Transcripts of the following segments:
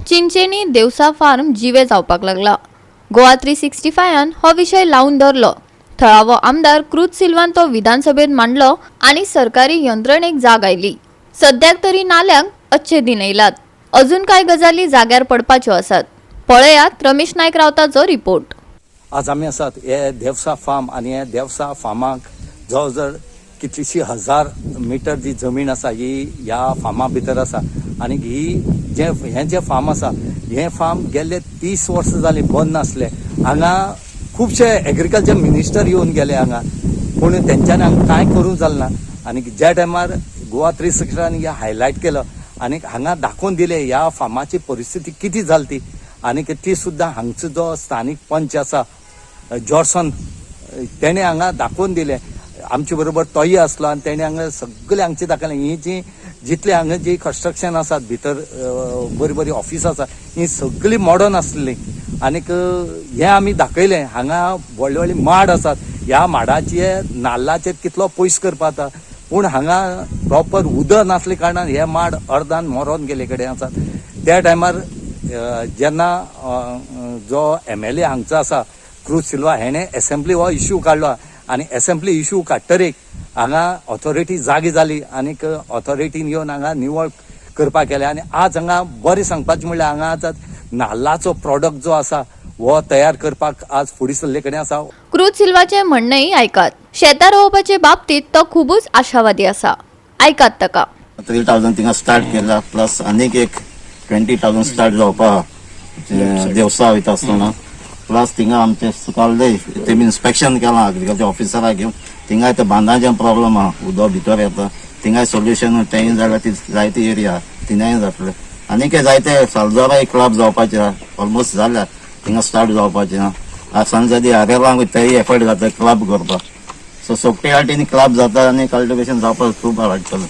चिंचेणी देवसा farm जिवे जावपाक लागला. गोवा 365 हो विशय लावन धरलो. थळावो आमदार क्रूज सिल्वान तो विधानसभेत मांडलो आनी सरकारी यंत्रणेक जाग आयली. सद्याक तरी नाल्यांक अच्छे दिन येयलात. अजून कांय गजाली जाग्यार पडपाच्यो आसात. पळयात रमेश नायक रावताचो रिपोर्ट. आज आमी आसात हे देवसा फार्म आनी हे देवसा फार्माक जवळ जवळ कितलीशी हजार मिटर जी जमीन आसा ही ह्या फार्मा भितर आसा आनी ही जें हें जें फार्म आसा, हें फार्म गेल्ले 30 वर्सां जालीं बंद नासलें. हांगा खुबशे एग्रीकल्चर मिनिस्टर येवन गेले हांगा, पूण तेंच्यांनी हांगा कांय करूंक जालें ना. आनी ज्या टायमार गोवा 360 हे हायलायट केलो आनी हांगा दाखोवन दिलें ह्या फार्माची परिस्थिती कितें जाली ती, आनी ती सुद्दां हांगचो जो स्थानीक पंच आसा जॉर्सन, तेणें हांगा दाखोवन दिलें. आमचे बरोबर तोय आसलो आनी तेणें हांगा सगळें हांगचें दाखयलें. ही जी जितली हांगा जी कन्स्ट्रक्शन आसात भितर, बरीं बरीं ऑफिसां आसा, ही सगळीं मॉडर्न आसलीं. आनीक हें आमी दाखयलें, हांगा व्हडले व्हडले माड आसात, ह्या माडाचे नाल्लाचेर कितलो पयस करपा जाता, पूण हांगा प्रॉपर उदक नासले कारणान हे माड अर्दान मरोन गेल्ले कडेन आसात. त्या टायमार जेन्ना जो एमएलए हांगचो आसा क्रूज सिल्वा, हेणें एसेंब्ली हो इश्यू काडलो आनी एसेंब्ली इश्यू काडटरीक हांगा ऑथॉरिटी जागी जाली आनीक ऑथॉरिटीन येवन हांगा निवळ करपाक केलें. आनी आज हांगा बरें सांगपाचें म्हणल्यार हांगा आज नाल्लाचो प्रोडक्ट जो आसा हो तयार करपाक आज फुडें सरले कडेन आसा. क्रूज सिल्वाचे म्हणणेय आयकात. शेतां रोवपाचे बाबतीत तो खुबूच आशावादी आसा. आयकात ताका. 3,000 थिंगा स्टार्ट केला, प्लस आनीक एक 20,000 स्टार्ट जावपा आहा देवसा वयता आसतना. प्लस थिंगा आमचे सुकाल्ले तेमी इन्स्पेक्शन केलां एग्रीकल्चर ऑफिसराक घेवन. थिंगाय ते बांदाचे प्रॉब्लम आहा, उदक भितर येता. थिंगाय सोल्युशन तेंय जाल्यार ती जायती एरिया थिंगाय जातले. आनीक जायते सालजोरा एक क्लब जावपाचे आहा, ऑलमोस्ट जाल्या, थिंगा स्टार्ट जावपाचे आहा. सांजादी आरेलांक तेय एफर्ट जाता क्लब करपाक. सो सोगटे वाटेनी क्लब जाता आनी कल्टिवेशन जावपाक खूब वाडटलें.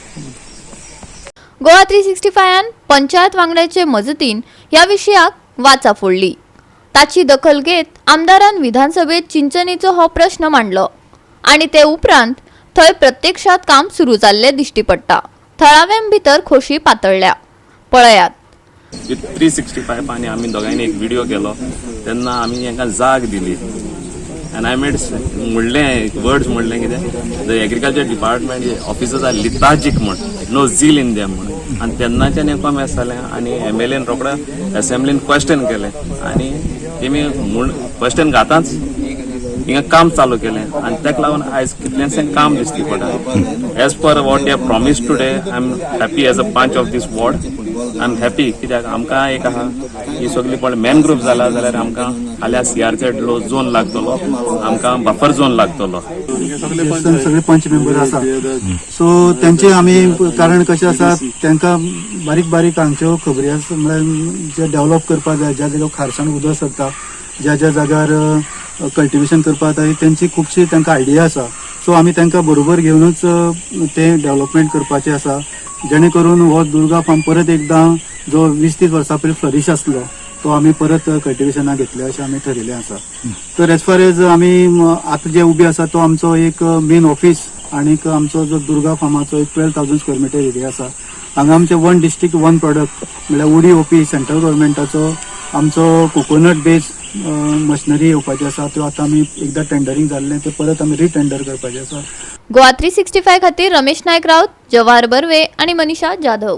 गोवा 365 पंचायत वांगड्याचे मजतीन ह्या विशयाक वाचा फोडली. ताची दखल घेत आमदारान विधानसभेत चिंचणीचो हो प्रश्न मांडलो आनी ते उपरांत थंय प्रत्यक्षात काम सुरू जाल्लें दिश्टी पडटा. थळाव्यां भितर खोशी पातळ्ळ्या. पळयात. विथ 365 आनी आमी दोगांयनी एक व्हिडिओ केलो तेन्ना आमी हांकां जाग दिली आनी I made म्हणलें, वर्ड्स म्हणलें कितें, the agriculture department officers are lethargic म्हण, नो झील इन देम म्हण. आनी तेन्नाच्यान हें कमी आसतालें आनी एमएलएन रोखडें एसेंब्लीन क्वेश्चन केलें आनी तेमी म्हूण क्वेश्चन घातांच हिंगा काम चालू केलें आनी ताका लागून आयज कितलेंशें काम दिश्टी पडटा as per what they promise today. I am happy as a panch of this ward. I am happy कित्याक आमकां एक आहा, ही सगळी पळय मॅनग्रूव जाला जाल्यार आमकां फाल्यां सीआरझेड लो झोन लागतलो, आमकां बफर झोन लागतलो. सगळे पंच मेंबर आसा, सो तेंचे आमी, कारण कशें आसा, तांकां बारीक बारीक हांगच्यो खबरी आसा, म्हळ्यार जे डेव्हलप करपाक जाय, ज्या जाग्यार खारसाण उदक सरता, ज्या ज्या जाग्यार कल्टिवेशन करपाक जाय, तेंची खुबशी तांकां आयडिया आसा. सो आमी तांकां बरोबर घेवनूच तें डेव्हलपमेंट करपाचें आसा, जेणे करून हो दुर्गा फार्म परत एकदां जो 20-30 वर्सां पयलीं फ्लरीश आसलो तो आमी परत कल्टिवेशनाक घेतले अशें आमी ठरयलें आसा. तर एज फार एज आमी आतां जे उबे आसा तो आमचो एक मेन ऑफिस आणीक आमचो जो दुर्गा फार्माचो एक 12,000 square meter area आसा. हांगा आमचे वन डिस्ट्रिक्ट वन प्रोडक्ट म्हणल्यार ओडीओपी, सेंट्रल गव्हर्मेंटाचो आमचो कोकोनट बेज मशिनरी येवपाची आसा. त्यो आतां आमी एकदां टेंडरींग जाल्लें, ते परत आमी रिटेंडर करपाचें आसा. गोवा 365 खातीर रमेश नायक राऊत, जवाहर बर्वे आणि मनीषा जाधव.